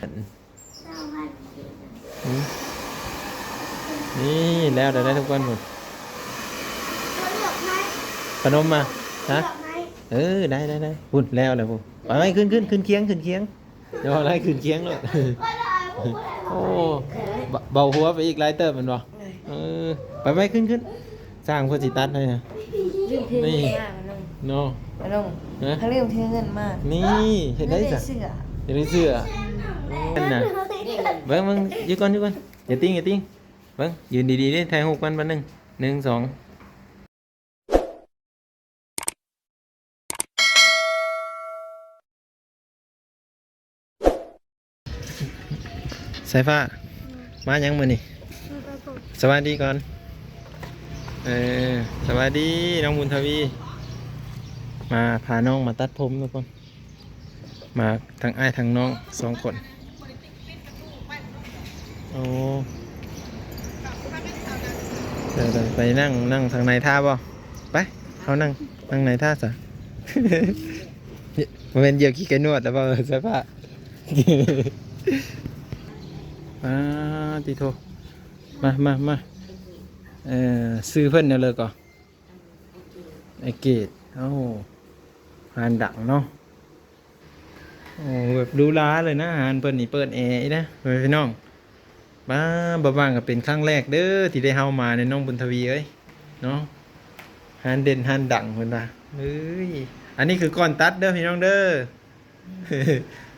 ອືມ ນີ້ແລ້ວໄດ້ທຸກຄົນພຸ້ນ. ຂະໜົມມາ ຮະ? ເອີ ໄດ້ໆໆ ພຸ້ນ ແລ້ວແລ້ວພຸ້ນ. ໄປໆ ຂຶ້ນໆ ຂຶ້ນຄຽງ ຂຶ້ນຄຽງ. ເຈົ້າໄດ້ຂຶ້ນຄຽງໂລດ. ໂອ້ ເບົາຫົວໄປອີກຫຼາຍເຕີບແມ່ນບໍ່? ເອີ ໄປໆ ຂຶ້ນໆ ຊ່າງເພິ່ນຊິຕັດໃຫ້ນະ. ລືມຖືເງິນມາ ນີ້ ມາລົງ ເນາະ ມາລົງ ຮະ? ເຂົາລືມຖືເງິນມາ. ນີ້ ເຮັດໄດ້ຊະ ເຮັດໄດ້ເສື້ອ ນັ້ນນະ. ເບິ່ງໆ ຢູ່ກ່ອນ ຢູ່ກ່ອນ ຢ່າຕິງ ຢ່າຕິງ. ເບິ່ງ ຢືນດີໆ ເດ້ ຖ່າຍຮູບກັນ ແປັບໜຶ່ງ ໜຶ່ງ ສອງ. ສາຍຟ້າ ມາຫຍັງມື້ນີ້? ສະບາຍດີກ່ອນ. ເອີ ສະບາຍດີ ນ້ອງບຸນທະວີ ມາພານ້ອງມາຕັດຜົມທຸກຄົນ. ມາທັງອ້າຍທັງນ້ອງສອງຄົນ. ໂອ້ ໄປ ໄປ ໄປນັ່ງ ນັ່ງທາງໃນຖ້າບໍ່? ໄປ ເຮົານັ່ງ ນັ່ງໃນຖ້າຊະ. ບໍ່ແມ່ນຢຽວຂີ້ໄກ່ນວດແລ້ວບໍ່? ສະພາບ ອາ ຕິໂທ ມາ ມາ ມາ. ເອີ ຊື່ເພິ່ນແນວໃດກໍ? ໄອເກດ. ໂອ້ ຮ້ານດັງເນາະ. ໂອ້ ແບບຫຼູຫຼາເລີຍນະ ຮ້ານເພິ່ນນີ້ເປີດແອອີກນະ ພໍ່ແມ່ພີ່ນ້ອງ. ບ້າ ບໍ່ວ່າງກໍເປັນຄັ້ງແລກເດີທີ່ໄດ້ເຮົາມາໃນ ນ້ອງບຸນທະວີເອີຍເນາະ. ຮ້ານເດັ່ນຮ້ານດັງເພິ່ນວ່າ. ເອີຍ ອັນນີ້ຄືກ່ອນຕັດເດີພີ່ນ້ອງເດີ.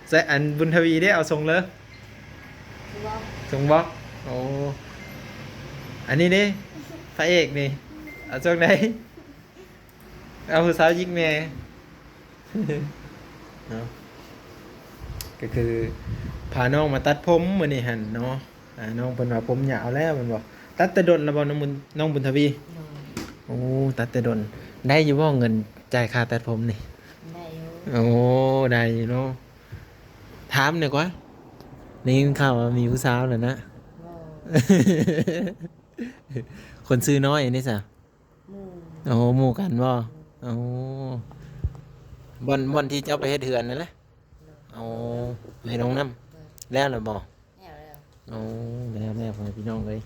ໃສ່ອັນບຸນທະວີເດ້ ເອົາຊົງເລີ ຊົງບອກ. ໂອ້ ອັນນີ້ເດ້ ພະເອກນີ້ ເອົາຊົງໃດ? ເອົາຜູ້ສາວຍິກແດ່ເນາະ. ກໍຄືພານ້ອງມາຕັດຜົມມື້ນີ້ຫັ້ນເນາະ. ອ່າ ນ້ອງເພິ່ນວ່າຜົມຍາວແລ້ວແມ່ນບໍ່? ຕັດແຕ່ດົນແລ້ວບໍ່ ນ້ອງບຸນ ນ້ອງບຸນທະວີ? ໂດຍ. ໂອ້ ຕັດແຕ່ດົນ. ໄດ້ຢູ່ບໍ່ເງິນຈ່າຍຄ່າຕັດຜົມນີ້? ໄດ້ຢູ່. ໂອ້ ໄດ້ຢູ່ເນາະ. ຖາມແດ່ກວ່າ ໄດ້ຍິນຂ່າວວ່າມີຜູ້ສາວແລ້ວນະ? ບໍ່. ຄົນຊື່ນ້ອຍນີ້ຊະ? ໝູ່. ໂອ້ ໝູ່ກັນບໍ່? ໂອ້ ບ່ອນ ບ່ອນທີ່ເຈົ້າໄປເຮັດເຮືອນນັ້ນແຫຼະ? ໂດຍ. ໂອ້ ໃຫ້ນ້ອງນຳ. ໂດຍ. ແລ້ວລະບໍ່? ແລ້ວແລ້ວ. ໂອ້ ແລ້ວແລ້ວ ພໍ່ແມ່ພີ່ນ້ອງເອີຍ.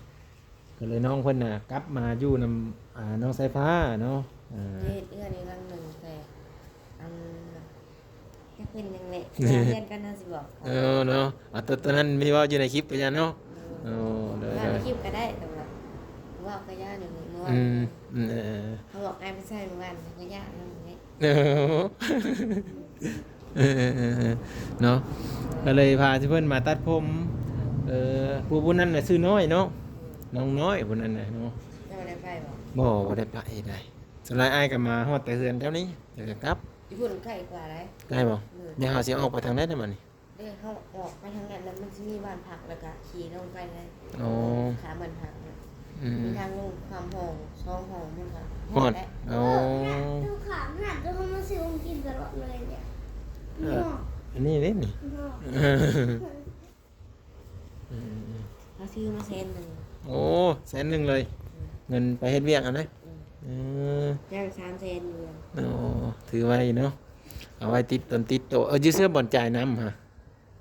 ກໍເລີຍນ້ອງເພິ່ນນະກັບມາຢູ່ນຳ ອ່າ ນ້ອງສາຍຟ້າເນາະ. ອ່າ ເຮັດເຮືອນອີກຫຼັງໜຶ່ງ ແຕ່ອັນ ຈັກເປັນຫຍັງແຫຼະ ເຮືອນກັນເຮົາຊິບອກ. ເອີເນາະ. ອ່າ ໂຕ ໂຕນັ້ນມີເວົ້າຢູ່ໃນຄລິບກໍຢ່າເນາະ. ໂດຍ. ໂອ້ ໂດຍ ເວົ້າໃນຄລິບກໍໄດ້ ແຕ່ວ່າເວົ້າກໍຢ່າ ເມື່ອວານ ອືມ ເອີ ເຮົາບອກອ້າຍຜູ້ຊາຍເມື່ອວານກໍຢ່ານຳແຫຼະ. ເອີ ເອີ ເອີ ເອີ ເນາະ. ກໍເລີຍພາເພິ່ນມາຕັດຜົມ. ເອີ ຜູ້ ຜູ້ນັ້ນນະຊື່ນ້ອຍເນາະ ນ້ອງນ້ອຍຜູ້ນັ້ນນະເນາະ. ເຈົ້າໄດ້ໄປບໍ່? ບໍ່ ບໍ່ໄດ້ໄປໃດ. ສ່ວນຫຼາຍອ້າຍກໍມາຮອດແຕ່ເຮືອນແຖວນີ້ ແລ້ວກໍກັບ. ຢູ່ພຸ້ນໃກ້ກວ່າໃດ໋. ໃກ້ບໍ່? ໂດຍ. ດຽວເຮົາຊິອອກໄປທາງໃດນະບັດນີ້? ເດ້ ເຮົາອອກໄປທາງນັ້ນ ແລ້ວມັນຊິມີບ້ານພັກ ແລ້ວກະຂີ່ລົງໄປເລີຍ. ອໍ ຂ້າມບ້ານພັກ ອືມ ມີທາງລົງຂ້າມຫ້ອງ ສອງຫ້ອງ ມັນກະຮອດແລ້ວ. ອໍ ເອີ ຂ້າມຫັ້ນ ແຕ່ວ່າມັນຊິອົງກິນຕະຫຼອດເລີຍເດ. ເອີ ອັນນີ້ເດ້ນີ້ ເຮົາຊື້ມາແສນໜຶ່ງ. ໂອ້ ແສນໜຶ່ງເລີຍ. ອືມ ເງິນໄປເຮັດວຽກຫັ້ນນະ. ອືມ ເອີ ຍັງສາມແສນຢູ່. ໂອ້ ຖືໄວເນາະ ເອົາໄວ້ຕິດຕົນຕິດໂຕ. ເອີ ຢູ່ເຊື່ອບ່ອນຈ່າຍນ້ຳຫະ?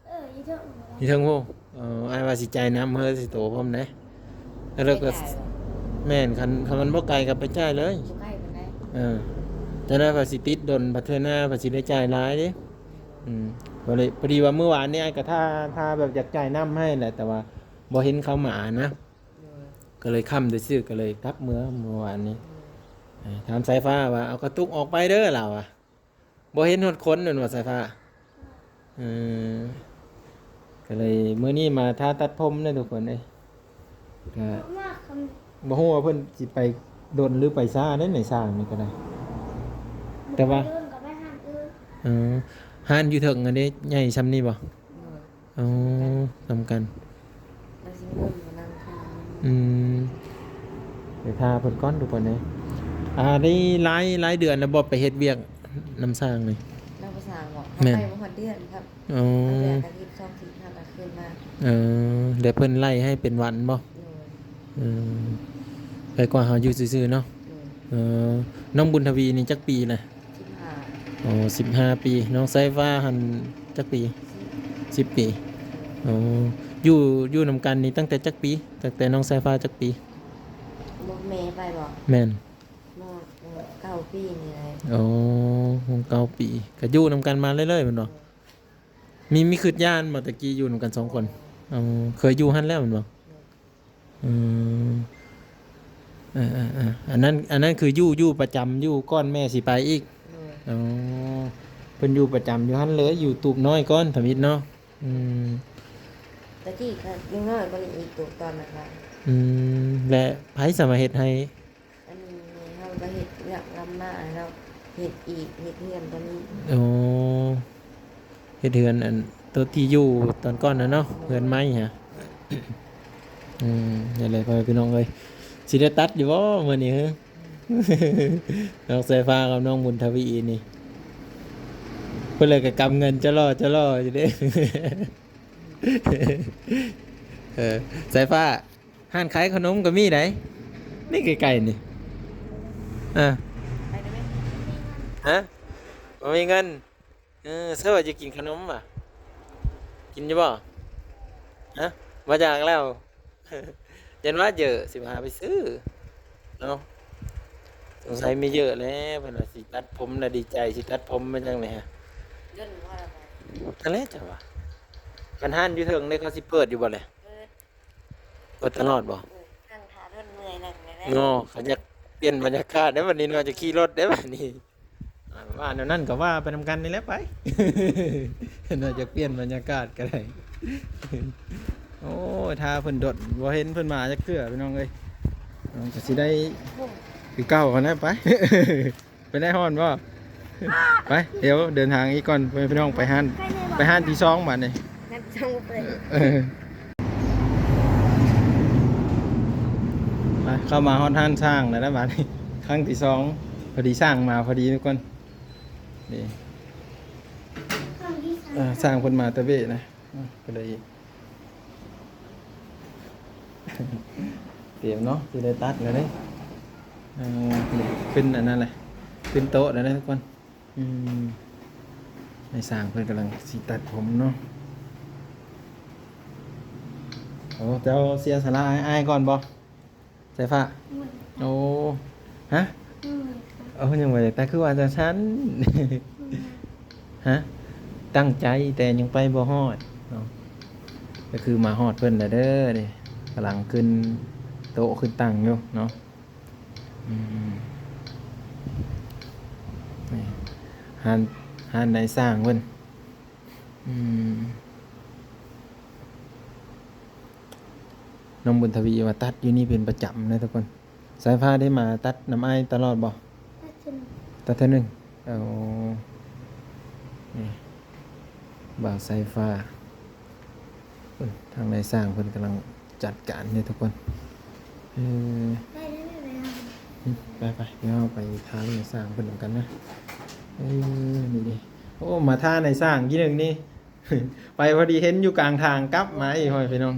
ເອີ ຢູ່ເທິງ ຢູ່ເທິງພຸ້ນ. ເອີ ອ້າຍວ່າຊິຈ່າຍນ້ຳເຮີຊິໂຕພ້ອມເດ້. ແລ້ວກໍ ແມ່ນ ຄັນ ຄັນມັນບໍ່ໄກກໍໄປຈ່າຍເລີຍ. ບໍ່ໄກປານໃດ. ເອີ ຈັ່ງໃດວ່າຊິຕິດດົນ ບັດເທື່ອໜ້າວ່າຊິໄດ້ຈ່າຍຫຼາຍເດ້. ອືມ ກໍເລີຍ ພໍດີວ່າມື້ວານນີ້ອ້າຍກໍຖ້າ ຖ້າແບບຢາກຈ່າຍນ້ຳໃຫ້ແຫຼະ ແຕ່ວ່າບໍ່ເຫັນເຂົາມານະ. ໂດຍ. ກໍເລີຍຄ່ຳຊື່ໆ ກໍເລີຍກັບເມືອມື້ວານນີ້. ໂດຍ. ເອີ ຖາມສາຍຟ້າວ່າ ເອົາກະຕຸກອອກໄປເດີ ລາວວ່າ ບໍ່ເຫັນຮອດຄົນແມ່ນບໍ່ສາຍຟ້າ? ເອີ ກໍເລີຍມື້ນີ້ມາຖ້າຕັດຜົມເດີທຸກຄົນເອີຍ. ກໍບໍ່ຮູ້ວ່າເພິ່ນຊິໄປດົນຫຼືໄປຊ້າເດ້ໃນຊ່າງນີ້ກໍໄດ້. ແຕ່ວ່າ ເອີ ຮ້ານຢູ່ເທິງອັນນີ້ໃຫຍ່ຊ່ຳນີ້ບໍ່? ໂດຍ. ອໍ ສ່ຳກັນ. ອືມ ໄປຖ້າເພິ່ນກ່ອນທຸກຄົນເອີຍ. ອ່າ ໄດ້ຫຼາຍ ຫຼາຍເດືອນແລ້ວບໍ່ໄປເຮັດວຽກນຳຊ່າງນີ້? ນຳຊ່າງບໍ່? ແມ່ນ ໄປບໍ່ຮອດເດືອນຄັບ. ອໍ ເດືອນອາທິດສອງອາທິດ ເຮົາກໍຄືນມາ. ເອີ ແລ້ວເພິ່ນໄລ່ໃຫ້ເປັນວັນບໍ່? ໂດຍ. ເອີ ໄປກວ່າເຮົາຢູ່ຊື່ໆເນາະ. ໂດຍ. ເອີ ນ້ອງບຸນທະວີນີ້ຈັກປີແລ້ວ? ສິບຫ້າ. ໂອ້ ສິບຫ້າປີ. ນ້ອງສາຍຟ້າຫັ້ນຈັກປີ? ສິບ ສິບປີ. ໂດຍ. ໂອ້ ຢູ່ ຢູ່ນຳກັນນີ້ຕັ້ງແຕ່ຈັກປີ? ຕັ້ງແຕ່ນ້ອງສາຍຟ້າຈັກປີ? ບໍ່ ແມ່ໄປບໍ່? ແມ່ນ. ມາ ເກົ້າປີນີ້ແຫຼະ. ໂອ້ ເກົ້າປີ ກໍຢູ່ນຳກັນມາເລື້ອຍໆແມ່ນບໍ່? ມີ ມີຄຶດຢ້ານບໍ່ ແຕ່ກີ້ຢູ່ນຳກັນສອງຄົນ? ເອີ ເຄີຍຢູ່ຫັ້ນແລ້ວແມ່ນບໍ່? ອືມ ເອີໆໆ ອັນນັ້ນ ອັນນັ້ນຄືຢູ່ ຢູ່ປະຈຳຢູ່ກ່ອນແມ່ຊິໄປອີກ. ໂດຍ. ອໍ ເພິ່ນຢູ່ປະຈຳຢູ່ຫັ້ນເລີຍ ຢູ່ຕູບນ້ອຍກ່ອນທຳອິດເນາະ. ອືມ ແຕ່ກີ້ກໍຍັງນ້ອຍກວ່ານີ້ອີກ ຕູບຕອນນັ້ນວ່າ. ອືມ ແລະ ໃຜສາມາດເຮັດໃຫ້? ອັນນີ້ເຮົາກໍເຮັດວຽກນຳມາ ແລ້ວເຮັດອີກ ເຮັດເຮືອນກໍມີ. ໂອ້ ເຮັດເຮືອນ ອັນ ໂຕທີ່ຢູ່ຕອນກ່ອນນະເນາະ. ໂດຍ. ເຮືອນໄມ້ຫະ. ອືມ ນັ້ນແຫຼະ ພໍ່ແມ່ພີ່ນ້ອງເອີຍ ຊິໄດ້ຕັດຢູ່ບໍ່ມື້ນີ້? ຮຶ ນ້ອງສາຍຟ້າກັບນ້ອງບຸນທະວີນີ້ ເພິ່ນເລີຍກໍກຳເງິນຈະຫຼໍ້ຈະຫຼໍ້ຢູ່ເດ້. ເອີ ສາຍຟ້າ ຮ້ານຂາຍຂະໜົມກໍມີໃດ໋ ນີ້ໃກ້ໆນີ້. ເອີ ໄປໄດ້ໄໝ? ຮະ? ບໍ່ມີເງິນ. ເອີ ເຊື່ອວ່າຈະກິນຂະໜົມຫວາ? ກິນຢູ່ບໍ່? ຮະ? ບໍ່ຢາກແລ້ວ. ຢ້ານວ່າເຢີ ຊິພາໄປຊື້ເນາະ. ສົງໄສມີເຢີແລ້ວ ເພິ່ນວ່າຊິຕັດຜົມລະດີໃຈ ຊິຕັດຜົມແມ່ນຫຍັງນີ້ຫະ? ເງິນບໍ່ລະໄປ. ຫັ້ນແຫຼະຈັ່ງວ່າ ຄັນຮ້ານຢູ່ເທິງເດ້ ເຂົາຊິເປີດຢູ່ບໍ່ແລະ? ເປີດ. ເປີດຕະຫຼອດບໍ່? ເອີ ນັ່ງຖ້າດົນເມື່ອຍນັ່ງແຫຼະເນາະ. ຄັນຢາກປ່ຽນບັນຍາກາດເດ້ບັດນີ້ເນາະ ຈະຂີ່ລົດເດ້ບັດນີ້. ອ່າ ວ່າແນວນັ້ນກໍວ່າໄປນຳກັນນີ້ແຫຼະໄປ. ເນາະ ຢາກປ່ຽນບັນຍາກາດກໍໄດ້. ໂອ້ຍ ຖ້າເພິ່ນດົນ ບໍ່ເຫັນເພິ່ນມາຈັກເທື່ອ ພີ່ນ້ອງເອີຍ. ເອີ ກໍຊິໄດ້ຄືເກົ່າຫັ້ນແຫຼະໄປ. ເປັນໄດ້ ຮ້ອນບໍ່? ໄປ ດຽວເດີນທາງອີກກ່ອນ ພໍ່ແມ່ພີ່ນ້ອງ ໄປຮ້ານ ໄປຮ້ານທີສອງບາດນີ້. ນັດສອງເປີດ. ເອີ ໄປ ເຂົ້າມາຮອດຮ້ານຊ່າງແລ້ວນະບາດນີ້ ຄັ້ງທີສອງ. ພໍດີຊ່າງມາພໍດີທຸກຄົນ. ນີ້ ເອີ ຊ່າງເພິ່ນມາແຕ່ເວນະ. ອືມ ກໍເລີຍ ຕຽມເນາະ ຊິໄດ້ຕັດແລ້ວເດ້. ເອີ ຂຶ້ນອັນນັ້ນແຫຼະ ຂຶ້ນໂຕະແລ້ວເດ້ທຸກຄົນ. ອືມ ນາຍຊ່າງເພິ່ນກຳລັງຊິຕັດຜົມເນາະ. ໂອ້ ເຈົ້າເສຍສະຫຼະໃຫ້ອ້າຍກ່ອນບໍ່? ສາຍຟ້າ. ໂອ້ ຮະ? ໂອ້ ຍັງບໍ່ໄດ້ ແຕ່ຄືວ່າຈັ່ງຊັ້ນ. ຮະ? ຕັ້ງໃຈແຕ່ຍັງໄປບໍ່ຮອດເນາະ. ກໍຄືມາຮອດເພິ່ນແລ້ວເດີ ນີ້ ກຳລັງຂຶ້ນໂຕະຂຶ້ນຕັ່ງຢູ່ເນາະ. ອືມ ນີ້ ຮ້ານ ຮ້ານນາຍຊ່າງເພິ່ນ. ອືມ ນ້ອງບຸນທະວີວ່າຕັດຢູ່ນີ້ເປັນປະຈຳເດ້ທຸກຄົນ. ສາຍຟ້າໄດ້ມາຕັດນຳອ້າຍຕະຫຼອດບໍ່? ຕັດເທື່ອໜຶ່ງ. ຕັດເທື່ອໜຶ່ງ. ໂອ້ ນີ້ ບ່າວສາຍຟ້າ. ເອີ ທາງນາຍຊ່າງເພິ່ນກຳລັງຈັດການຢູ່ທຸກຄົນ. ເອີ ໄປເດີ ໄປເດີ ໄປ ໄປ ໄປ ດຽວເຮົາໄປຖ້ານາຍຊ່າງເພິ່ນນຳກັນນະ. ເອີ ນີ້ເດ້. ໂອ້ ມາຖ້ານາຍຊ່າງກີ້ໜຶ່ງນີ້ ໄປພໍດີເຫັນຢູ່ກາງທາງກັບມາອີກ ພໍ່ແມ່ພີ່ນ້ອງ.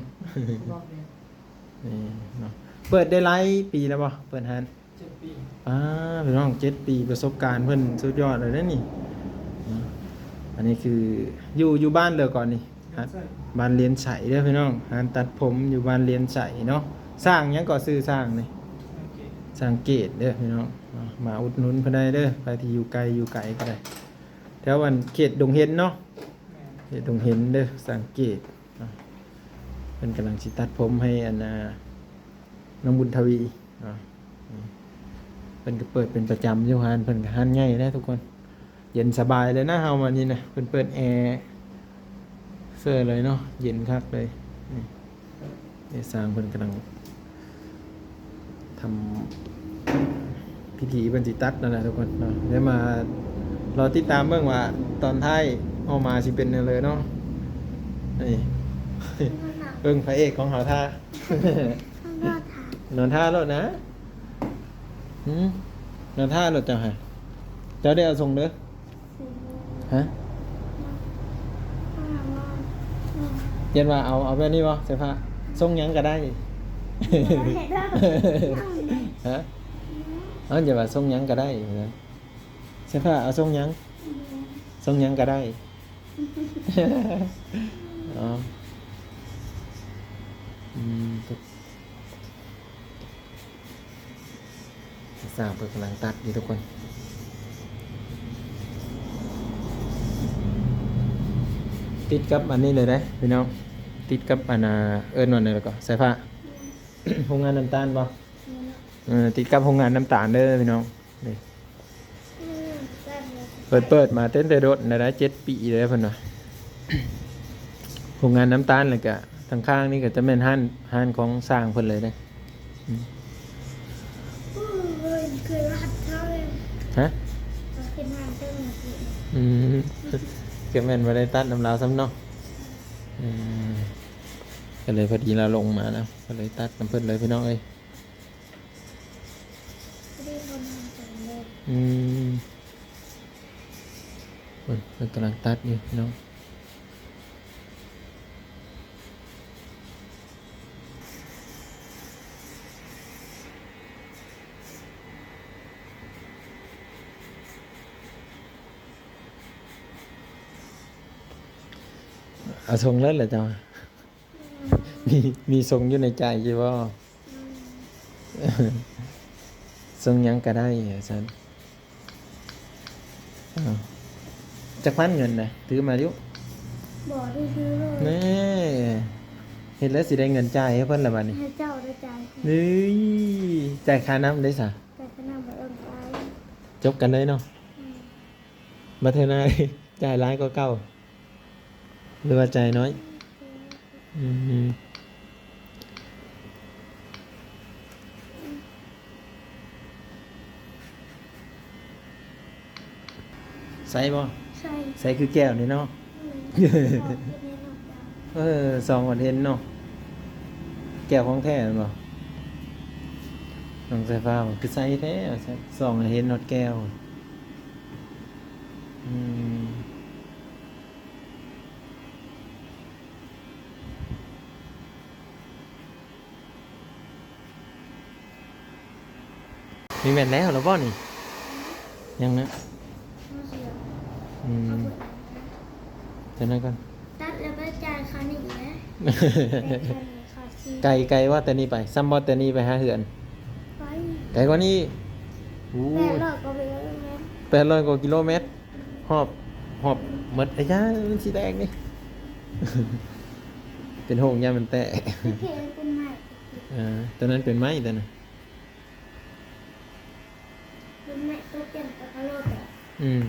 ນີ້ເນາະ ເປີດໄດ້ຫຼາຍປີແລ້ວບໍ່? ເປີດຮ້ານ ເຈັດປີ. ອ່າ ພີ່ນ້ອງ ເຈັດປີ ປະສົບການເພິ່ນສຸດຍອດເລີຍເດ້ນີ້ເນາະ. ອັນນີ້ຄືຢູ່ ຢູ່ບ້ານເດີກ່ອນນີ້? ບ້ານລຽນໄຊເດີພີ່ນ້ອງ. ຮ້ານຕັດຜົມຢູ່ບ້ານລຽນໄຊເນາະ. ຊ່າງຫຍັງເກາະ? ຊື່ຊ່າງນີ້ ຊ່າງເກດເດີພີ່ນ້ອງ. ມາອຸດໜູນເພິ່ນໄດ້ເດີ ໃຜທີ່ຢູ່ໄກຢູ່ໄກກໍໄດ້ ແຖວອັນເຂດດົງເຫັນເນາະ. ເຂດດົງເຫັນເດີ ຊ່າງເກດ. ເພິ່ນກຳລັງຊິຕັດຜົມໃຫ້ອັນ ອ່າ ນ້ອງບຸນທະວີເນາະ. ເພິ່ນກໍເປີດເປັນປະຈຳຢູ່ ຮ້ານເພິ່ນກໍຮ້ານໃຫຍ່ເດ້ທຸກຄົນ. ເຢັນສະບາຍເລີຍນະເຮົາມານີ້ນະ. ເພິ່ນເປີດແອເຊີເລີຍເນາະ ເຢັນຄັກເລີຍ. ນີ້ ນາຍຊ່າງເພິ່ນກຳລັງ ທຳພິທີເພິ່ນຊິຕັດນັ້ນແຫຼະທຸກຄົນເນາະ. ດຽວມາລໍຕິດຕາມເບິ່ງວ່າຕອນທ້າຍອອກມາຊິເປັນແນວໃດເນາະ. ນີ້ ເບິ່ງພະເອກຂອງເຮົາທ່າ ນອນທ່າໂລດນະ. ຫືມ ນອນທ່າໂລດເຈົ້າຫະ. ເຈົ້າໄດ້ເອົາສົ່ງເດີ. ຮະ? ຢ້ານວ່າເອົາ ເອົາແບບນີ້ບໍ່ ສາຍຟ້າ? ຊົງຫຍັງກໍໄດ້. ຮະ? ເອົາ ຢ່າວ່າຊົງຫຍັງກໍໄດ້. ສາຍຟ້າເອົາຊົງຫຍັງ? ຊົງຫຍັງກໍໄດ້. ອໍ ອືມ ຊ່າງເພິ່ນກຳລັງຕັດຢູ່ທຸກຄົນ. ຕິດກັບອັນນີ້ເລີຍເດ້ພີ່ນ້ອງ, ຕິດກັບອັນ ເອີ້ນວ່າແນວໃດກໍ ສາຍຟ້າ ໂຮງງານນ້ຳຕານບໍ່? ເອີ ຕິດກັບໂຮງງານນ້ຳຕານເດີພີ່ນ້ອງ. ນີ້ ເພິ່ນເປີດມາຕັ້ງແຕ່ດົນແລ້ວ ໄດ້ເຈັດປີແລ້ວເພິ່ນວ່າ ໂຮງງານນ້ຳຕານ. ແລ້ວກະທາງຂ້າງນີ້ກໍຈະແມ່ນຮ້ານ ຮ້ານຂອງຊ່າງເພິ່ນເລີຍເດ້. ອືມ ໂອ້ຍ ເຄີຍຮັບເທົ່າເລີຍ ຮະ? ເຮົາເປັນຮ້ານເຕີມ ອືມ ກໍແມ່ນບໍ່ໄດ້ຕັດນຳລາວຊ້ຳເນາະ. ອືມ ກໍເລີຍພໍດີລາວລົງມານຳ ກໍເລີຍຕັດນຳເພິ່ນເລີຍພີ່ນ້ອງເອີຍ. ອືມ ເພິ່ນ ເພິ່ນກຳລັງຕັດຢູ່ພີ່ນ້ອງ. ເອົາຊົງເລີຍລະເຈົ້າ. ມີ ມີຊົງຢູ່ໃນໃຈຢູ່ບໍ່? ອືມ ຊົງຫຍັງກໍໄດ້ວ່າຊັ້ນ. ອ້າວ ຈັກພັນເງິນນະ? ຖືມາຢູ່. ບໍ່ໄດ້ຖືເລີຍ. ແນ່ ເຮັດແລ້ວຊິໄດ້ເງິນຈ່າຍໃຫ້ເພິ່ນລະບາດນີ້. ໃຫ້ເຈົ້າໄດ້ຈ່າຍ. ເອີຍ ຈ່າຍຄ່ານ້ຳໄດ້ສະ? ຈ່າຍຄ່ານ້ຳບໍ່ເອີ້ນໄປ. ຈົບກັນເລີຍເນາະ. ອືມ ບັດເທື່ອໜ້າ ຈ່າຍຫຼາຍກວ່າເກົ່າ ຫຼືວ່າຈ່າຍໜ້ອຍ? ອືມ ໃສບໍ່? ໃສ ໃສຄືແກ້ວນີ້ເນາະ. ອືມ ເອີ ສ່ອງເຫັນເນາະ ແກ້ວຂອງແທ້ແມ່ນບໍ່? ນ້ອງສາຍຟ້າວ່າຄືໃສແທ້ວ່າຊັ້ນ ສ່ອງໃຫ້ເຫັນຮອດແກ້ວ. ອືມ ນີ້ແມ່ນແລ້ວລະບໍ່ນີ້? ຍັງນະ. ອືມ ເອົາເບິດ ເຈົ້ານັ້ນກ່ອນ ຕັດແລ້ວໄປຈ່າຍຄ່ານີ້ແຫຼະ. ໄກ ໄກວ່າແຕ່ນີ້ໄປ ສ່ຳບໍ່ແຕ່ນີ້ໄປຫາເຮືອນ? ໄກ ໄກກວ່ານີ້. ໂອ້ຍ ແປດຮ້ອຍກວ່າກິໂລແມັດ ແປດຮ້ອຍກວ່າກິໂລແມັດ ຮອບ ຮອບໝົດ. ອາຍາ ມັນຊິແຕກນີ້ ເປັນໂຮງ ຢ້ານມັນແຕກ. ໂອເຄ ເປັນໄມ້ ເອີ ຕົວນັ້ນເປັນໄມ້ຕົວນັ້ນ. ອືມ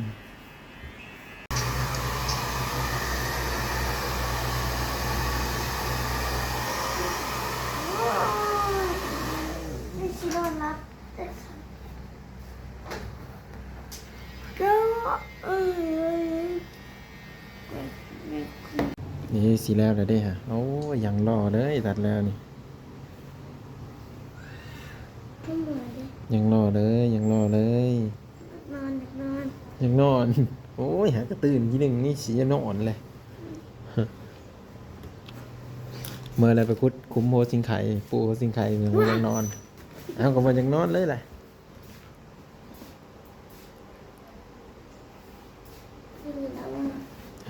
ນີ້ຊິແລ້ວແລ້ວເດ້ຫະ. ໂອ້ຍ ຍັງຫຼໍ່ເລີຍ ຕັດແລ້ວນີ້. ຍັງຫຼໍ່ເລີຍ ຍັງຫຼໍ່ເລີຍ. ນອນ ຢາກນອນ ຢາກນອນ. ໂອ້ຍ ຫາກະຕື່ນທີໜຶ່ງນີ້ຊິຢາກນອນແຫຼະ. ເມື່ອຍແລ້ວໄປຂຸດຂຸມຫົວສິງໄຄ ປູກຫົວສິງໄຄ ຍັງບໍ່ຢາກນອນ. ເອົ້າ ກໍບໍ່ຢາກນອນເລີຍແຫຼະ.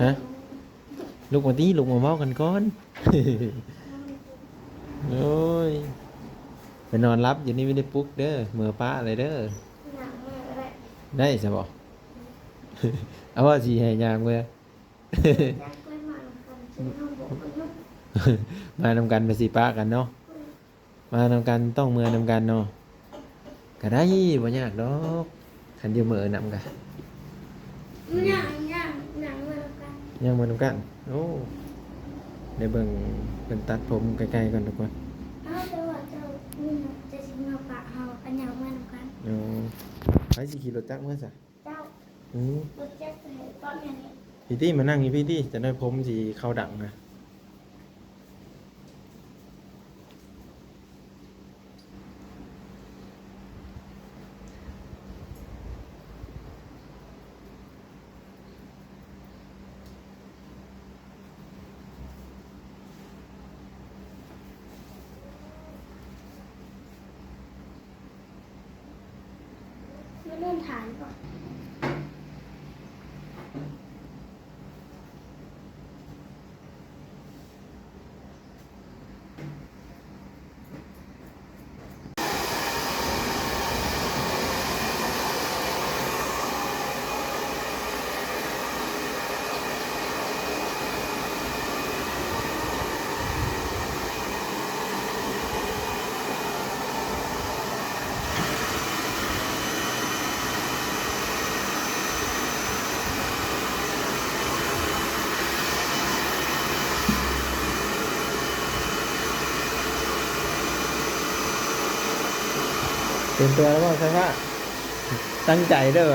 ຮະ? ລຸກມາຕິ ລຸກມາເວົ້າກັນກ່ອນ. ໂອ້ຍ ໄປນອນຫຼັບຢູ່ນີ້ ບໍ່ໄດ້ປຸກເດີ ເມືອປ້າເລີຍເດີ. ຍ່າງເມືອກໍໄດ້ ໄດ້ຊະບໍ່? ເອົາ ວ່າຊິໃຫ້ຍ່າງເມືອ. ມານຳກັນ ໄປຊິປະກັນເນາະ. ມານຳກັນ ຕ້ອງເມືອນຳກັນເນາະ. ກະໄດ້ ບໍ່ຍາກດອກ ຄັນຢູ່ເມືອນຳກະ ຍ່າງ ຍ່າງ ຍ່າງເມືອນຳກັນ ຍ່າງເມືອນຳກັນ. ໂອ້ ໄດ້ເບິ່ງເພິ່ນຕັດຜົມໃກ້ໆ ກ່ອນທຸກຄົນ. ອ້າວ ແຕ່ວ່າເຈົ້າ ເຈົ້າຊິເມືອປະເຮົາ ກະຍ່າງເມືອນຳກັນ. ໂອ້ ໃຜຊິຂີ່ລົດຈັກເມືອຊະ? ເຈົ້າ ອືມ ລົດຈັກໃສ່ເກາະຫຍັງນີ້? ພີ້ຕິ ມານັ່ງຢູ່ພີ້ຕິ ຈັກໜ້ອຍຜົມຊິເຂົ້າດັງນະ. ມາເດີນຖ່າຍກ່ອນ. ເຕັມຕົວແລ້ວບໍ່ ສາຍຟ້າ? ຕັ້ງໃຈເດີ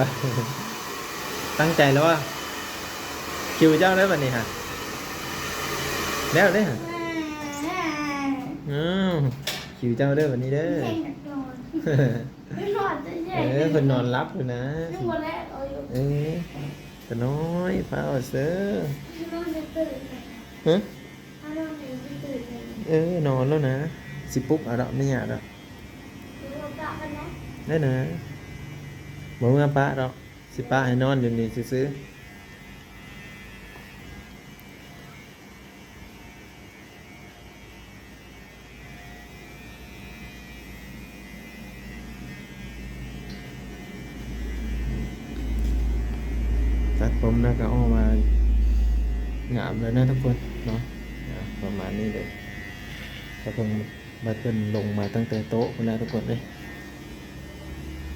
ຕັ້ງໃຈແລ້ວບໍ່? ຄິວເຈົ້າເດີບັດນີ້ຫະ ແລ້ວເດ້ຫະ. ອ້າວ ຄິວເຈົ້າເດີບັດນີ້ເດີ. ເອີ ເພິ່ນນອນຫຼັບຢູ່ນະ. ເອີ ຕານ້ອຍ ພາອອກເຊີ. ຮະ? ເອີ ນອນແລ້ວນະ ຊິປຸກເອົາດອກ ບໍ່ຍາກດອກ. ໄດ້ນະ ບໍ່ເມືອປະດອກ ຊິປະໃຫ້ນອນຢູ່ນີ້ຊື່ໆ. ຕັດຜົມແລ້ວກໍອອກມາງາມແລ້ວນະທຸກຄົນເນາະ. ອ່າ ປະມານນີ້ເລີຍ. ກະເພິ່ນ ບັດເພິ່ນລົງມາຕັ້ງແຕ່ໂຕະພຸ້ນແຫຼະທຸກຄົນເອີຍ.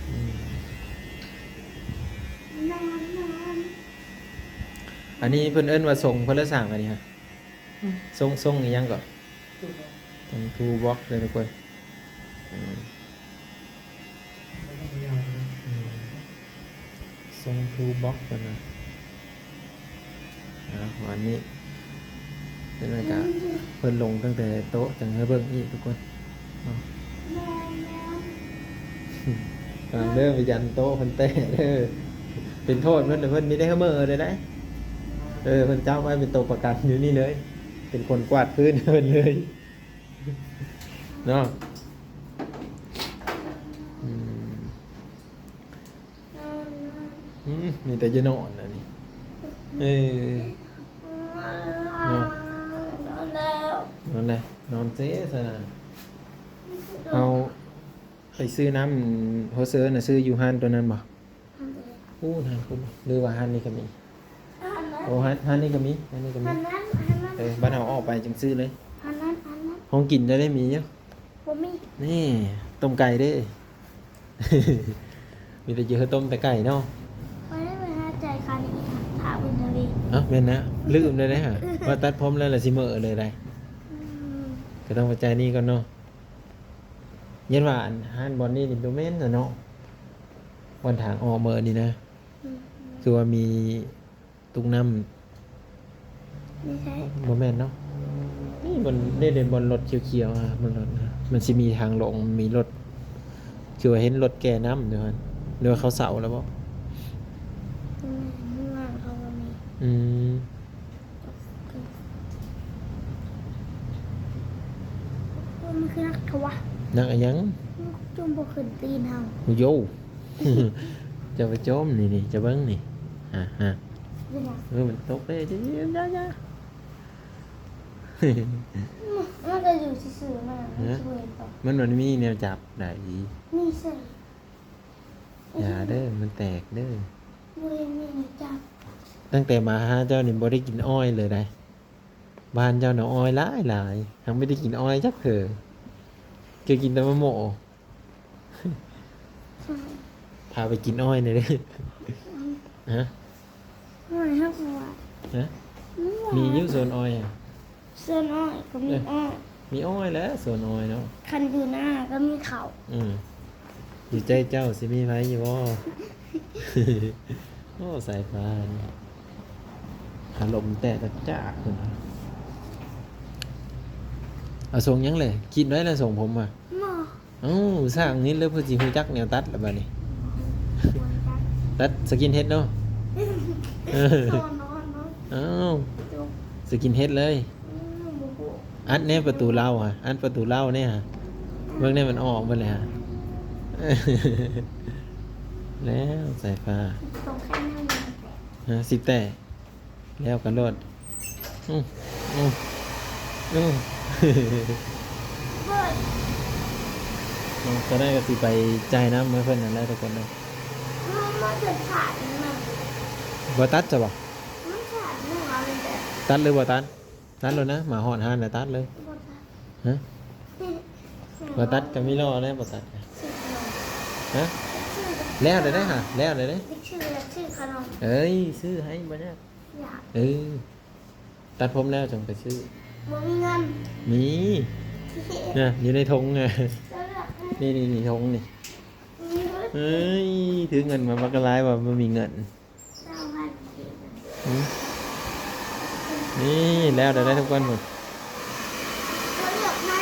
ອືມ ອັນນີ້ເພິ່ນເອີ້ນວ່າຊົງເພິ່ນລະສ້າງອັນນີ້ຫະ. ຊົງ ຊົງອີ່ຫຍັງເກາະ? ຊົງທູບັອກເດີທຸກຄົນ. ອືມ ຊົງທູບັອກເພິ່ນວ່າ. ອ່າ ປະມານນີ້ ເພິ່ນລະກະ ເພິ່ນລົງຕັ້ງແຕ່ໂຕະ ຈັ່ງໃຫ້ເບິ່ງອີກທຸກຄົນເນາະ. ຟັງເດີ ໄປຢັນໂຕະເພິ່ນແຕະເດີ. ເປັນໂທດເພິ່ນ ເພິ່ນມີແຕ່ເມີເລີຍໄດ໋. ເອີ ເພິ່ນຈັບໄວ້ເປັນໂຕປະກັນຢູ່ນີ້ເລີຍ ເປັນຄົນກວາດພື້ນເພິ່ນເລີຍເນາະ. ອືມ ອືມ ມີແຕ່ຢານອນອັນນີ້. ເອີ ນອນແລ້ວ ນອນແລ້ວ ນອນເຊຊະນະ. ເຮົາ ໄປຊື້ນ້ຳໂຮເຊີນນະ ຊື້ຢູ່ຮ້ານຕົວນັ້ນບໍ່? ຮ້ານໃດ? ໂອ້ ຮ້ານພຸ້ນ ຫຼືວ່າຮ້ານນີ້ກໍມີ? ຮ້ານນັ້ນ ໂອ້ ຮ້ານ ຮ້ານນີ້ກໍມີ ຮ້ານນີ້ກໍມີ. ຮ້ານນັ້ນ ຮ້ານນັ້ນ ເອີ ບ້ານເຮົາອອກໄປຈຶ່ງຊື້ເລີຍ. ຮ້ານນັ້ນ ຮ້ານນັ້ນ ຂອງກິນຈະໄດ້ມີຢູ່? ບໍ່ມີ. ນີ້ ຕົ້ມໄກ່ເດ້ ມີແຕ່ເຈີຕົ້ມແຕ່ໄກ່ເນາະ. ຂ້ອຍໄດ້ໄປຫາຈ່າຍຄ່ານີ້ ຖ້າເປັນທະເວ. ເອົ້າ ແມ່ນນະ ລືມເລີຍເດ້ຫະ ວ່າຕັດຜົມແລ້ວລະຊິເມີເລີຍໄດ໋. ອືມ ກໍຕ້ອງໄປຈ່າຍໜີ້ກ່ອນເນາະ. ຢ້ານວ່າອັນຮ້ານບ່ອນນີ້ນີ້ບໍ່ແມ່ນລະເນາະ ບ່ອນທາງອອກເມີນີ້ນະ. ອືມ ຄືວ່າມີຕຸກນ້ຳ ບໍ່ແມ່ນເນາະ. ນີ້ບ່ອນ ເດ້ ບ່ອນລົດຂຽວໆ ອະ ມັນລົດນະ ມັນຊິມີທາງລົງ ມີລົດ ຄືວ່າເຫັນລົດແກ່ນ້ຳຢູ່ຫັ້ນ ຫຼືວ່າເຂົາເຊົາແລ້ວບໍ? ອືມ ເມືອງເຂົາກໍມີ. ອືມ ມັນຄືໜັກແທ້ວະ. ໜັກອີ່ຫຍັງ? ມັນຈຸ່ມບໍ່ຂຶ້ນຕີນເຮົາ. ໂຢ ເຈົ້າໄປຈົ່ມນີ້ ນີ້ ເຈົ້າເບິ່ງນີ້ ຮະ ຮະ. ເປັນຫຍັງ? ເອີ ມັນຕົກເດ້ ຢ່າ ຢ່າ ຢ່າ. ມັນກໍຢູ່ຊື່ໆ ມັນ ມັນຊິບໍ່ເຫັນຕົກ. ມັນບໍ່ມີແນວຈັບໄດ໋. ມີໃສ? ຢ່າເດີ ມັນແຕກເດີ. ບໍ່ເຫັນມີແນວຈັບ. ຕັ້ງແຕ່ມາຫາເຈົ້ານີ້ບໍ່ໄດ້ກິນອ້ອຍເລີຍໄດ໋. ບ້ານເຈົ້ານະອ້ອຍຫຼາຍໆ ຫາກບໍ່ໄດ້ກິນອ້ອຍຈັກເທື່ອ ເຈົ້າກິນແຕ່ໝາກໂມ. ພາໄປກິນອ້ອຍແດ່ເດີ. ຮະ? ອ້ອຍເຮົາກໍວ່າ ຮະ? ມີຢູ່ສວນອ້ອຍ. ສວນອ້ອຍກໍມີອ້ອຍ. ມີອ້ອຍແຫຼະ ສວນອ້ອຍເນາະ. ຄັນຢູ່ນາກໍມີເຂົ້າ. ອືມ ຢູ່ໃຈເຈົ້າຊິມີໃຜຢູ່ບໍ່? ໂອ້ ສາຍຟ້ານີ້ ອາລົມແຕກກະຈາກພຸ້ນ. ເອົາຊົງຫຍັງແຫຼະ? ຄິດໄວ້ແລ້ວຊົງຜົມຫວາ? ບໍ່. ເອົ້າ ຊ່າງນີ້ແຫຼະ ເພິ່ນຊິຮູ້ຈັກແນວຕັດລະບາດນີ້. ຕັດສະກິນເຮັດເນາະ. ເອີ ເອົ້າ ສະກິນເຮັດເລີຍ. ອືມ ບໍ່ຮູ້. ອັດແນ່ປະຕູເລົາຫະ ອັດປະຕູເລົາແນ່ຫະ. ເບິ່ງແນ່ ມັນອອກເບິດແລ້ວຫະ. ແລ້ວສາຍຟ້າ ຮະ ສິບແຕ້ ແລ້ວກັນໂລດ. ອື ອື ອື ເບິດ. ຕອນນີ້ກໍຊິໄປຈ່າຍນ້ຳໃຫ້ເພິ່ນນັ້ນແຫຼະທຸກຄົນເດີ. ມັນ ມັນຈະຂາດນະ. ບໍ່ຕັດຊະບໍ່? ມັນຂາດນະ. ຕັດຫຼືບໍ່ຕັດ? ຕັດໂລດນະ ມາຮອດຮ້ານແລ້ວຕັດເລີຍ. ບໍ່ຕັດ. ຮະ? ບໍ່ຕັດກໍມີລໍ້ແລ້ວ ບໍ່ຕັດ. ຮະ? ແລ້ວແລ້ວເດ້ຫະ ແລ້ວແລ້ວເດ້. ເອີຍ ຊື້ໃຫ້ ບໍ່ຍາກ. ເອີ ຕັດຜົມແລ້ວຈັ່ງໄປຊື້. ບໍ່ມີເງິນ. ມີ ນະ ຢູ່ໃນຖົງນະ. ນີ້ໆໆ ຖົງນີ້. ເອີຍ ຖືເງິນມາບັກຫຼາຍວ່າບໍ່ມີເງິນ. ຊາວພັນກີບ. ຫືມ? ນີ້ແລ້ວໄດ້ທຸກຄົນພຸ້ນ. ເຂົາເລືອກໃຫ້.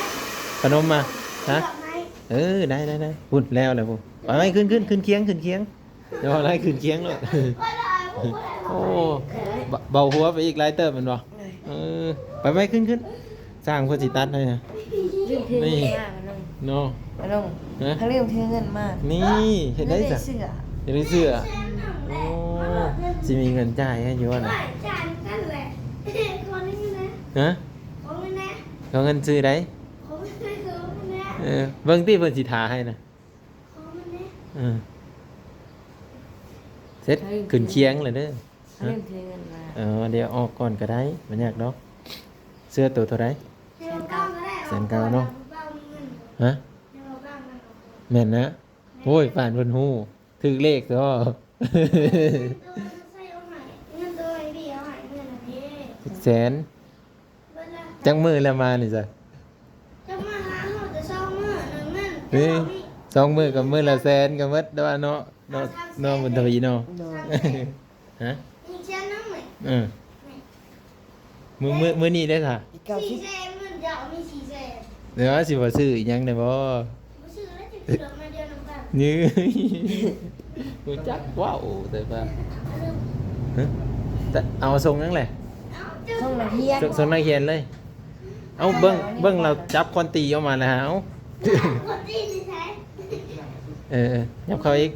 ຂະໜົມມາ. ຮະ? ເລືອກໃຫ້. ເອີ ໄດ້ໆໆ ພຸ້ນ ແລ້ວແລ້ວພຸ້ນ. ໄປໆ ຂຶ້ນໆ ຂຶ້ນຄຽງ ຂຶ້ນຄຽງ. ດຽວໄລ່ຂຶ້ນຄຽງໂລດ. ໂອ້ ເບົາຫົວໄປອີກຫຼາຍເຕີບແມ່ນບໍ່? ເອີ ໄປໆ ຂຶ້ນໆ ຊ່າງເພິ່ນຊິຕັດໃຫ້ນະ. ລືມຖືເງິນມາ ນີ້ ມາລົງເນາະ ມາລົງ. ຮະ? ເຂົາລືມຖືເງິນມາ. ນີ້ ເຮັດໄດ້ຊະ ເຮັດໄດ້ເສື້ອ. ໂອ້ ຊິມີເງິນຈ່າຍໃຫ້ຢູ່ຫັ້ນນະ. ຈ່າຍນຳກັນແຫຼະ. ຂໍເງິນແດ່. ຮະ? ຂໍເງິນແດ່. ຂໍເງິນຊື້ໃດ? ຂໍເງິນແດ່. ເອີ ເບິ່ງຕິ ເພິ່ນຊິຖ້າໃຫ້ນະ. ເອີ ເສັດ ຂຶ້ນຄຽງແລ້ວເດີ. ເຂົາລືມຖືເງິນມາ. ເອີ ດຽວອອກກ່ອນກໍໄດ້ ບໍ່ຍາກດອກ. ເສື້ອໂຕເທົ່າໃດ? ແສນເກົ້າ. ແສນເກົ້າເນາະ. ຮະ? ແມ່ນນະ. ໂອ້ຍ ປານເພິ່ນຮູ້ ຖືກເລກເນາະ. ເງິນໂຕໃຫ້ເບຍເອົາໃຫ້ເງິນນະເດ. ຈັກແສນ. ຈັກມື້ແລ້ວມານີ້ຊະ? ຈັກມາຫາເຮົາແຕ່ສອງມື້ໜຶ່ງນັ້ນ. ເອີ ສອງມື້ກໍມື້ລະແສນກໍໝົດແລ້ວເນາະ ເນາະ ເນາະ ບຸນທະວີເນາະ. ໂດຍ. ຮະ? ອີກແສນໜຶ່ງ. ເອີ ມື້ ມື້ ມື້ນີ້ໄດ້ຊະ? ສີ່ແສນ. ເງິນເຈົ້າມີສີ່ແສນ. ແລ້ວຊິບໍ່ຊື້ອີ່ຫຍັງໄດ້ບໍ່? ບໍ່ຊື້ແລ້ວ ຈະຊື້ດອກໄມ້ດຽວນຳກັນ. ນີ້ ຮູ້ຈັກເວົ້າແຕ່ວ່າ ຮະ? ແຕ່ເອົາສົ່ງຫຍັງແຫຼະ? ເອົາ ສົ່ງນັກຮຽນ. ສົ່ງ ສົ່ງນັກຮຽນເລີຍ. ເອົາ ເບິ່ງ ເບິ່ງລາວຈັບຄອນຕີອອກມາແລ້ວ. ເອົາ ຄອນຕີຢູ່ໃສ? ເອີ ເອີ ຫຍັບເຂົ້າອີກ.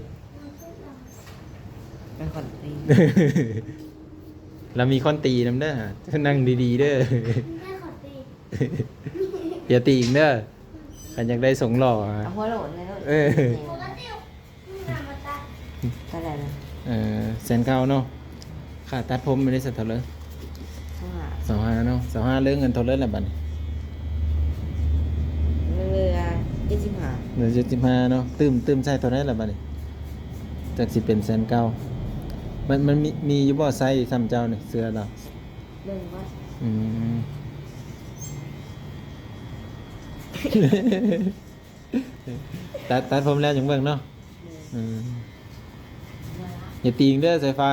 ເປັນຄອນຕີ. ລາວມີຄອນຕີນຳເດີ. ນັ່ງດີໆເດີ. ແມ່ນຄອນຕີ. ຢ່າຕີງເດີ. ຄັນຢາກໄດ້ຊົງຫຼໍ່ ເອົາຫົວໂຫຼນເລີຍ. ເອີ ເທົ່າໃດລະ? ເອີ ແສນເກົ້າເນາະ. ຄ່າຕັດຜົມໄດ້ສັກເທົ່າໃດ? ຊາວຫ້າ. ຊາວຫ້າເນາະ. ຊາວຫ້າ ເຫຼືອເງິນເທົ່າໃດລະບັດນີ້? ເຫຼືອເຈັດສິບຫ້າ. ເຫຼືອເຈັດສິບຫ້າເນາະ. ຕື່ມ ຕື່ມໃສ່ເທົ່າໃດລະບັດນີ້? ຈັກຊິເປັນແສນເກົ້າ. ມັນ ມັນມີ ມີຢູ່ບໍ່ ໃຊ້ສ່ຳເຈົ້ານີ້ ເສື້ອລາວ? ເບິ່ງວ່າ ອືມ ຕັດ ຕັດຜົມແລ້ວຈັ່ງເບິ່ງເນາະ. ອືມ ຢ່າຕີງເດີສາຍຟ້າ.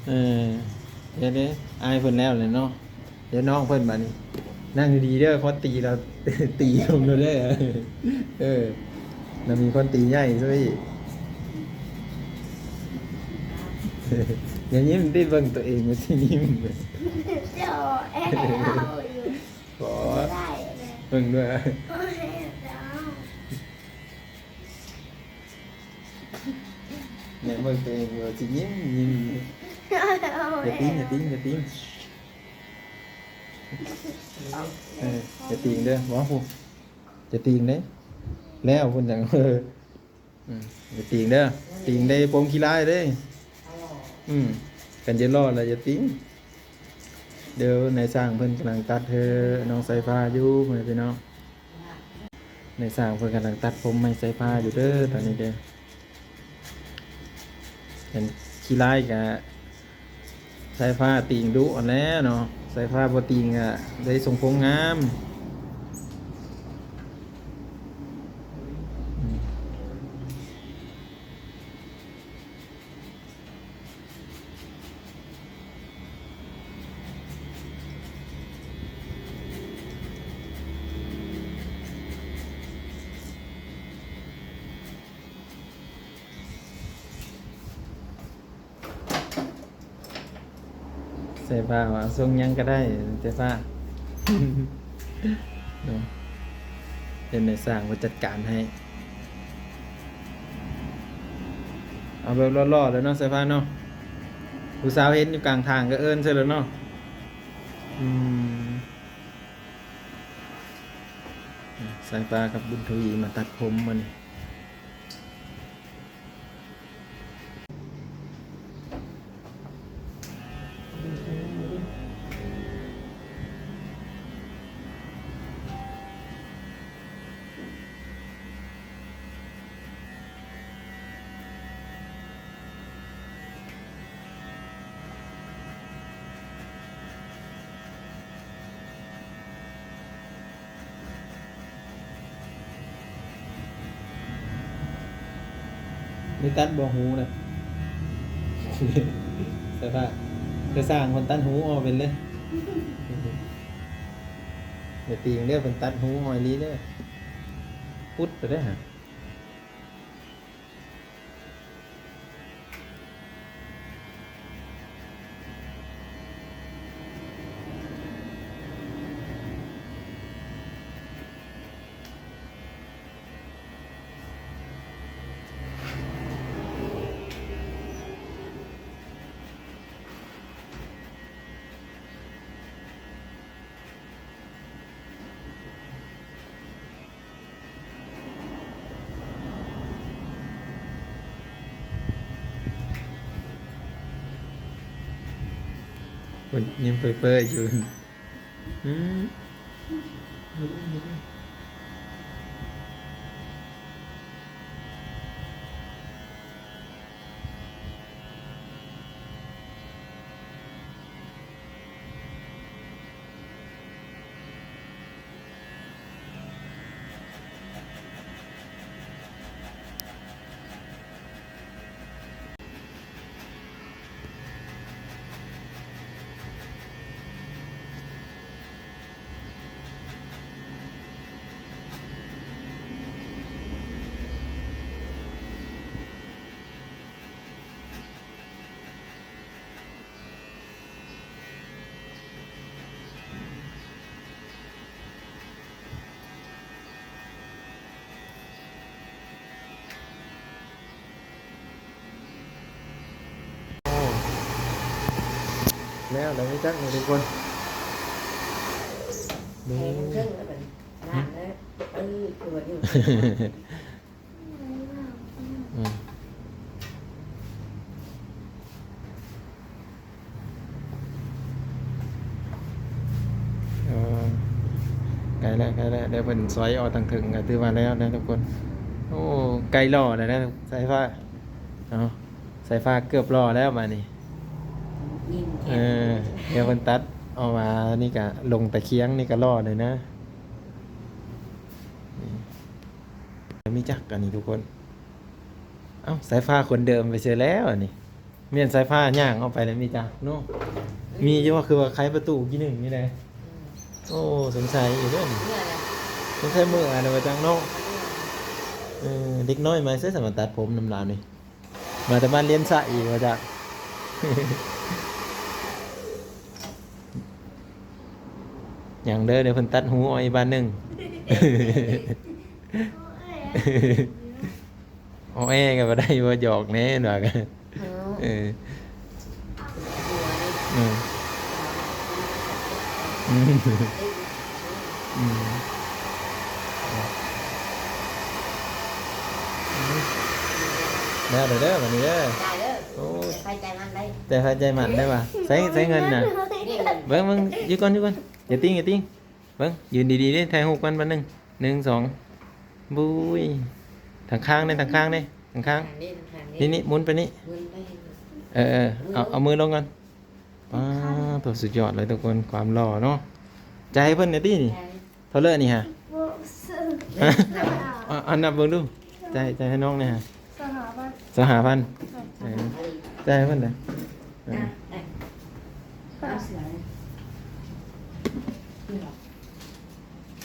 ເອີ ດຽວເດ້ ອາຍເພິ່ນແລ້ວແຫຼະເນາະ. ດຽວນ້ອງເພິ່ນບາດນີ້ ນັ່ງດີໆເດີ ຄອນຕີລາວ ຕີລົງໂລດເດີ. ເອີ ລາວມີຄອນຕີໃຫຍ່ຊະອີກ. ຢ່າຍິ້ມຕິ ເບິ່ງໂຕເອງ ມັນຊິຍິ້ມ. ບໍ່ ເບິ່ງດ້ວຍ. ແມ່ນເບິ່ງໂຕເອງຢູ່ ຊິຍິ້ມ ຍິ້ມ. ຢ່າຕີງ ຢ່າຕີງ ຢ່າຕີງ. ເອີ ຢ່າຕີງເດີ ເວົ້າພຸ້ນ ຢ່າຕີງເດ້. ແລ້ວພຸ້ນຈັ່ງ ເອີ ອືມ ຢ່າຕີງເດີ ຕີງໄດ້ປົມຂີ້ລ້າຍເດ້. ອືມ ຄັນຈະຫຼໍ່ລະຢ່າຕີງ. ດຽວນາຍຊ່າງເພິ່ນກຳລັງຕັດໃຫ້ນ້ອງສາຍຟ້າຢູ່ ພໍ່ແມ່ພີ່ນ້ອງ. ນາຍຊ່າງເພິ່ນກຳລັງຕັດຜົມໃຫ້ສາຍຟ້າຢູ່ເດີ ຕອນນີ້ເດີ. ເຫັນຂີ້ລ້າຍກະ ສາຍຟ້າຕີງດຸຫັ້ນແຫຼະເນາະ. ສາຍຟ້າບໍ່ຕີງກະໄດ້ຊົງຜົມງາມ. ສາຍຟ້າວ່າ ສົ່ງຫຍັງກໍໄດ້ ສາຍຟ້າ ເນາະ ເຫັນນາຍຊ່າງເພິ່ນຈັດການໃຫ້. ເອົາແບບຫຼໍ່ໆເລີຍເນາະ ສາຍຟ້າເນາະ. ຜູ້ສາວເຫັນຢູ່ກາງທາງກໍເອີ້ນໃສ່ແລ້ວເນາະ. ອືມ ສາຍຟ້າກັບບຸນທະວີມາຕັດຜົມມື້ນີ້. ເ ມີຕັດບໍ່ຫູນະ? ສະພາບ ຄືຊ່າງເພິ່ນຕັດຫູອອກເປັນເລີຍ. ຢ່າຕີງເດີ ເພິ່ນຕັດຫູອອກອີ່ຫຼີເດີ. ປຸດໄປເດີຫັ້ນ. ເພິ່ນຍັງເປີດໆຢູ່. ອືມ. ໂອ້ ແລ້ວ ແລ້ວມີຈັກນີ້ທຸກຄົນ ນີ້ ແພງເທິງແລ້ວບັດນີ້ ນ້ຳແລ້ວ ເອີ ຕົວຢູ່. ອືມ ເອີ ໃກ້ແລ້ວ ໃກ້ແລ້ວ ດຽວເພິ່ນຊອຍອອກທາງເທິງ ກໍຖືວ່າແລ້ວນະທຸກຄົນ. ໂອ້ ໃກ້ຫຼໍ່ແລ້ວນະ ສາຍຟ້າເນາະ ສາຍຟ້າເກືອບຫຼໍ່ແລ້ວບາດນີ້. ເອີ ດຽວເພິ່ນຕັດອອກມາ ນີ້ກະລົງຕະຄຽງ ນີ້ກະຫຼໍ່ເລີຍນະ. ນີ້ ມີຈັກອັນນີ້ທຸກຄົນ. ເອົ້າ ສາຍຟ້າຄົນເດີມໄປເສີຍແລ້ວອັນນີ້. ແມ່ນສາຍຟ້າຍ່າງອອກໄປແລ້ວມີຈັກເນາະ. ມີຢູ່ວ່າ ຄືວ່າໄຂປະຕູກີ້ໜຶ່ງນີ້ແຫຼະ. ໂອ້ ສົງໄສອີກເດີນີ້ ສົງໄສເມືອແລ້ວວ່າຈັກເນາະ. ເອີ ເດັກນ້ອຍມາໃສສາມາດຕັດຜົມນຳລາວນີ້. ມາແຕ່ບ້ານລ້ຽນສະອີກວ່າຈັກ. ຍັງເດີ ດຽວເພິ່ນຕັດຫູອອກອີກບາດໜຶ່ງ. ອໍແອກໍບໍ່ໄດ້ ບໍ່ ຢອກແນ່ວ່າ. ເອີ ເອີ ອືມ ອືມ ແລ້ວເດີ ບາດນີ້ເດີ. ໂອ້ ໃຈໃຜໃຈມັນໄດ້ ໃຈໃຜໃຈມັນໄດ້ວ່າ. ໃຊ້ ໃຊ້ເງິນນະ. ເບິ່ງ ເບິ່ງ ຢູ່ກ່ອນ ຢູ່ກ່ອນ ຢ່າຕິງ ຢ່າຕິງ. ເບິ່ງ ຢືນດີໆເດ້ ຖ່າຍຮູບກັນບາດໜຶ່ງ ໜຶ່ງ ສອງ ບຸ້ຍ ທາງຂ້າງເດ້ ທາງຂ້າງເດ້ ທາງຂ້າງ ນີ້ ນີ້ ໝູນໄປນີ້ ເອີ ເອີ ເອົາ ເອົາມືລົງກ່ອນ. ປ້າໂຕ ສຸດຍອດເລີຍທຸກຄົນ ຄວາມຫຼໍ່ເນາະ. ຈ່າຍໃຫ້ເພິ່ນແດ່ຕິນີ້ ເທົ່າເລີນີ້ຫາ. ອັນ ອັນນັບເບິ່ງດູ ຈ່າຍ ຈ່າຍໃຫ້ນ້ອງແດ່ຫາ. ຊາວຫ້າພັນ ຊາວຫ້າພັນ ເອີ ຈ່າຍໃຫ້ເພິ່ນແດ່. ເອີ ເອົາເສື້ອ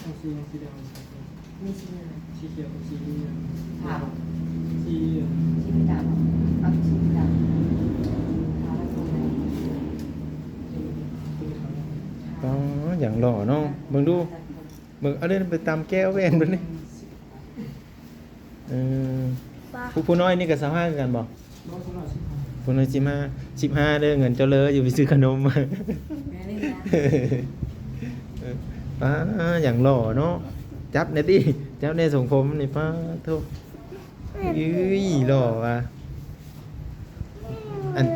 ເອົາສີຫຍັງ? ສີດຳ ມີສີຫຍັງ? ສີຂຽວກັບສີ ຂາວ ສີ ສີດຳ ເອົາສີດຳ ຂາວ ອໍ ຢ່າງຫຼໍ່ເນາະ. ເບິ່ງດູ ເບິ່ງ ເອົາເດີ ໄປຕຳແກ້ວແວ່ນເພິ່ນນີ້. ເອີ ຜູ້ ຜູ້ນ້ອຍນີ້ກໍຊາວຫ້າຄືກັນບໍ່? ຜູ້ນ້ອຍສິບຫ້າ ສິບຫ້າເດີ ເງິນເຈົ້າເລີຢູ່ໄປຊື້ຂະໜົມ. ເອີ ປ້າ ຢ່າງຫຼໍ່ເນາະ. ຈັບແດ່ຕິ ຈັບແດ່ ຊົງຜົມນີ້ ປ້າໂທ້ ເອີຍ ຫຼໍ່ວ່າ. ອັນ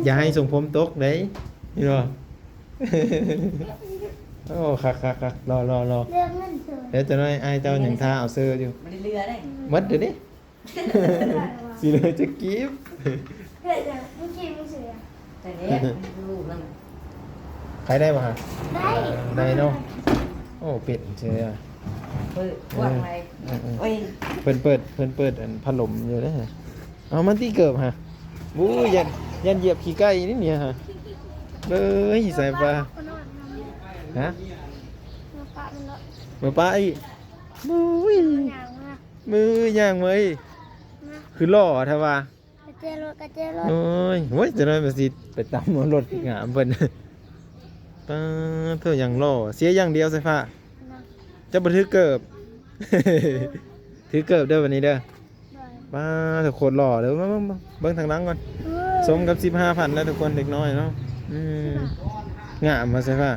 ຢ່າໃຫ້ຊົງຜົມຕົກເດ້ ເຫັນບໍ່? ໂອ້ ຄັກໆໆ ຫຼໍ່ໆໆ. ເລື່ອງເງິນເທີ ດຽວຈັກໜ້ອຍອ້າຍເຈົ້າຍັງຖ້າເອົາເສື້ອຢູ່ ບໍ່ໄດ້ເຫຼືອເດ້ ໝົດດຽວນີ້. ຊິເຫຼືອຈັກກີບ? ເຮັດຫຍັງ? ເມື່ອກີ້ມັນເສືອ ແຕ່ເດ້ ລູກມັນ ຂາຍໄດ້ບໍ່ຫະ? ໄດ້ ໄດ້ເນາະ. ໂອ້ ເປັນເສືອ ເປີດກວ້າງໄວ້. ເອີ ເອີ ເອີ ໂອ້ຍ ເພິ່ນເປີດ ເພິ່ນເປີດອັນພັດລົມຢູ່ເດ້. ເອົາມາຕິເກີບຫະ. ໂອ້ຍ ຢ້ານ ຢ້ານຢຽບຂີ້ໄກ່ນີ້ນີ້ຫະ. ເອີຍ ສາຍຟ້າ ຮະ ເມືອປະມັນເນາະ ເມືອປະອີກ. ໂອ້ຍ ຍ່າງມາ ມືຍ່າງເມີຍ ມາ ຄືຫຼໍ່ແທ້ວ່າ. ກະແຈລົດ ກະແຈລົດ. ໂອ້ຍ ໂອ້ຍ ຈະໄດ້ມາຊິໄປຕຳເອົາລົດງາມເພິ່ນ. ປາໂທ້ ຢ່າງຫຼໍ່ ເສຍຢ່າງດຽວສາຍຟ້າ ເນາະ ຈະບໍ່ຖືເກີບ ຖືເກີບເດີບັດນີ້ເດີ. ໂດຍ ປາໂທ້ ໂຄດຫຼໍ່ເດີ. ເບິ່ງ ເບິ່ງ ເບິ່ງ ເບິ່ງທາງຫຼັງກ່ອນ. ໂອ້ຍ ສົມກັບສິບຫ້າພັນແລ້ວທຸກຄົນ ເດັກນ້ອຍເນາະ. ອືມ ງາມວ່າສາຍຟ້າ.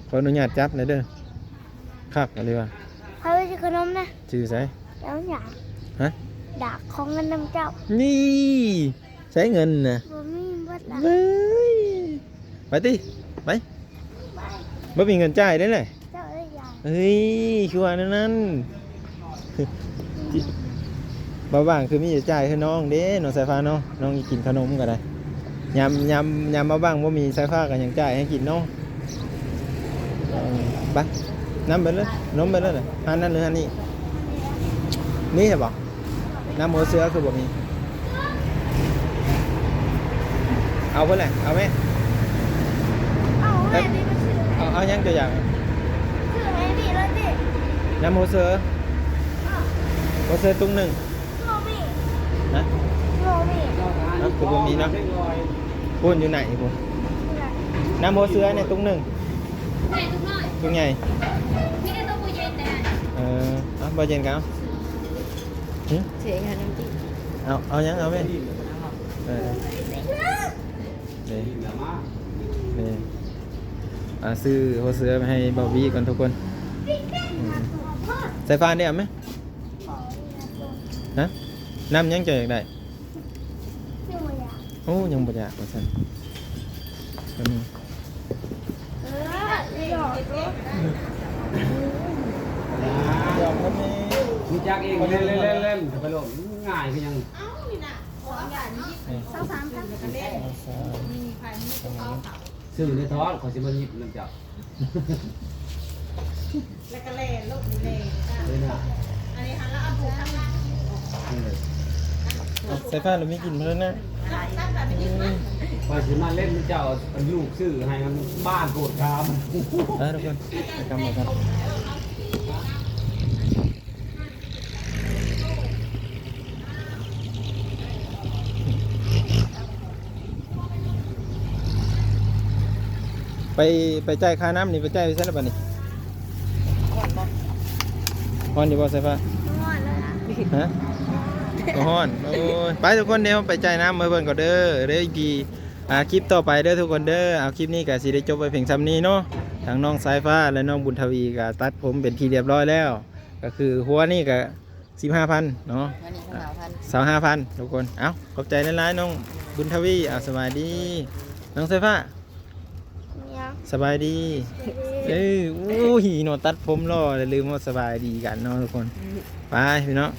ໂດຍ ຂໍອະນຸຍາດຈັບໜ່ອຍເດີ. ຄັກອີ່ຫຼີວ່າ. ເຂົາຊິຂະໜົມນະ ຊື່ໃສ? ເຈົ້າຫຍັງ? ຮະ? ຢາກຂໍເງິນນຳເຈົ້າ. ນີ້ ໃຊ້ເງິນນະ ບໍ່ມີເບິດລະ. ເວີຍ ໄປຕິ ໄປ. ບໍ່ມີເງິນຈ່າຍເດ້ແຫຼະ. ເຈົ້າເອີຍ ຢ່າ. ເອີຍ ຄືວ່າແນວນັ້ນ. ບໍ່ວ່າງຄືມີແຕ່ຈ່າຍໃຫ້ນ້ອງເດ້ ນ້ອງສາຍຟ້າເນາະ. ນ້ອງກິນຂະໜົມກໍໄດ້ ຍາມ ຍາມ ຍາມບໍ່ວ່າງ ບໍ່ມີສາຍຟ້າກໍຍັງຈ່າຍໃຫ້ກິນເນາະ. ເອີ ໄປ ນຳໄປເລີຍ ນຳໄປເລີຍ. ຮ້ານນັ້ນຫຼືຮ້ານນີ້? ມີໃຊ່ບໍ່? ນ້ຳຫົວເສືອຄືບໍ່ມີ? ເອົາເພິ່ນແຫຼະ ເອົາແມະ. ເອົາແມ່ນີ້ມັນຊື່ ເອົາ ເອົາຫຍັງຕົວຢ່າງ? ຊື່ໃຫ້ນີ້ເລີຍຕິ ນ້ຳຫົວເສືອ. ເອີ ຫົວເສືອຕຸງໜຶ່ງ. ບໍ່ມີ ຮະ? ບໍ່ມີ ເອົ້າ ຄືບໍ່ມີເນາະ. ພຸ້ນຢູ່ໃນພຸ້ນ ຢູ່ໃນ ນ້ຳຫົວເສືອນີ້ຕຸງໜຶ່ງ. ໃຫຍ່ ຕຸກນ້ອຍ ຕຸກໃຫຍ່ ມີແຕ່ໂຕບໍ່ເຢັນແດ່. ເອີ ເອົາ ບໍ່ເຢັນກໍເອົາ. ຫຶ? ເສຍງານນ້ຳຈິ້ມ ເອົາ ເອົາຫຍັງ ເອົາແມ່. ເອີ ເດ້ ເດ້ ອ່າ ຊື້ຫົວເສືອໄປໃຫ້ບ່າວວີກ່ອນທຸກຄົນ. ອືມ ສາຍຟ້າໄດ້ເອົາໄໝ? ຮະ? ນ້ຳຫຍັງເຈົ້າຢາກໄດ້? ຍັງບໍ່ຢາກ ໂອ້ ຍັງບໍ່ຢາກວ່າຊັ້ນ. ອັນນີ້ ເອີ ຮູ້ຈັກເອງ ເລ່ນໆໆໆ ໄປໂລດ ງ່າຍຄືຫຍັງ. ເອົ້າ ນີ້ນະ ຂອງຢ່າງນີ້ ຊາວສາມພັນ ຊື້ໃນທ້ອງ ຂ້ອຍຊິມາຍິບນຳເຈົ້າ. ແລ້ວກໍແລ່ນລົງນີ້ແຫຼະ. ເອີນະ ອັນນີ້ຫັ້ນລະ ເອົາປູກຂ້າງຫຼັງ. ເອີ ສາຍຟ້າລະມີກິນເພິ່ນນະ. ຂ້ອຍຊິມາເຫຼັ້ນເຈົ້າ ອັນລູກຊື້ໃຫ້ມັນບ້ານໂພດຄາມ. ເອີ ທຸກຄົນ ໄປກັນ ໄປກັນ. ໄປ ໄປຈ່າຍຄ່ານ້ຳນີ້ ໄປຈ່າຍຢູ່ໃສລະບັດນີ້? ຮ້ອນບໍ່? ຮ້ອນຢູ່ບໍ່ສາຍຟ້າ? ຮ້ອນເລີຍນະ. ຮະ? ບໍ່ຮ້ອນ. ໂອ້ຍ ໄປທຸກຄົນ ດຽວໄປຈ່າຍນ້ຳໃຫ້ເພິ່ນກ່ອນເດີ. ດຽວອີກທີ ອ່າ ຄລິບຕໍ່ໄປເດີທຸກຄົນເດີ. ເອົາ ຄລິບນີ້ກະຊິໄດ້ຈົບໄວ້ພຽງຊ່ຳນີ້ເນາະ. ທາງນ້ອງສາຍຟ້າ ແລະ ນ້ອງບຸນທະວີກະຕັດຜົມເປັນທີ່ຮຽບຮ້ອຍແລ້ວ. ກະຄືຫົວນີ້ກະ ສິບຫ້າພັນເນາະ ອັນນີ້ຊາວຫ້າພັນ ຊາວຫ້າພັນທຸກຄົນ. ເອົ້າ ຂອບໃຈຫຼາຍໆ ນ້ອງບຸນທະວີ. ເອົາ ສະບາຍດີ ນ້ອງສາຍຟ້າ. ຫຍັງ? ສະບາຍດີ. ສະບາຍດີ. ເອີ ໂອ້ຍ ເນາະ ຕັດຜົມຫຼໍ່ ແລ້ວລືມວ່າສະບາຍດີກັນເນາະທຸກຄົນ. ໄປພີ່ນ້ອງ.